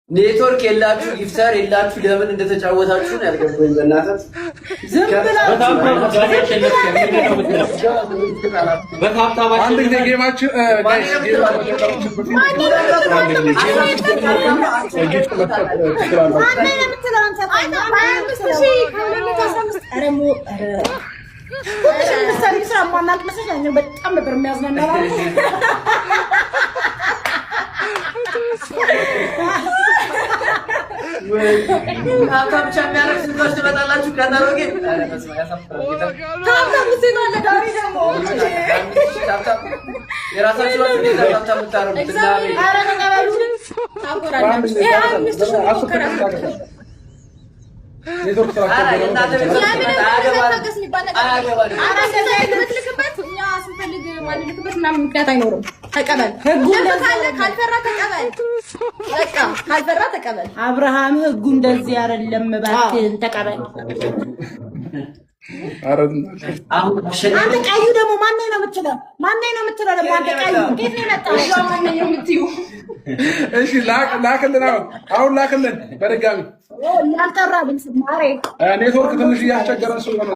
ኔትወርክ የላችሁ፣ gifter የላችሁ፣ ለምን እንደተጫወታችሁ ነው ያልገባኝ። በእናትህ። ዝም በ tap tap። አንድ ጊዜ game ኣችን፣ guys፣ game ከመጀመራችን በፊት አንድ ጊዜ gift መስጠት ትችላላችሁ። ማነው የምትለው አንተ? 25,215። ኧረ ሞ ኧረ ሁልሽም የምትሰሪው ስራ ማናውቅ መስሎሽ ነው። በጣም ነበር የሚያዝናናው። Tap tap ብቻ የሚያደርግ ስልኮች ትመጣላችሁ። ቀጠሮ ግን ኧረ በስመ አብ ያሳፍራል። ጌታ። Tap tap ሴት አለ ዳኒ ደግሞ። Tap tap የራሳችሁ ናችሁ። እንዴት tap tap የምታደርጉት? እና ቤት ኧረ ተቀበሉ። 10 ኔትወርክ ኧረ ስላስቸገረ የእናንተ ቤተሰብ አያገባንም፣ አያገባንም። የምትልክበት እኛ ስንፈልግ ማንልክበት ምናምን ምክንያት አይኖርም። ተቀበል። ህጉ ካለ ካልፈራ ተቀበል። በቃ ካልፈራ ተቀበል። አብርሃም፣ ህጉ እንደዚህ አይደለም። እባክህን ተቀበል። ኧረ አሁን አሸናፊ አንተ ቀዩ ደግሞ ማነው ነው የምትለው? ማነው ነው የምትለው ደግሞ አንተ ቀዩ ከየት ነው የመጣው? ማነው የምትዩ? እሺ፣ ላክልን፣ አሁን አሁን ላክልን በድጋሚ። ያልጠራ ብልስ ማሬ። ኔትወርክ ትንሽ እያስቸገረን ስለሆነ።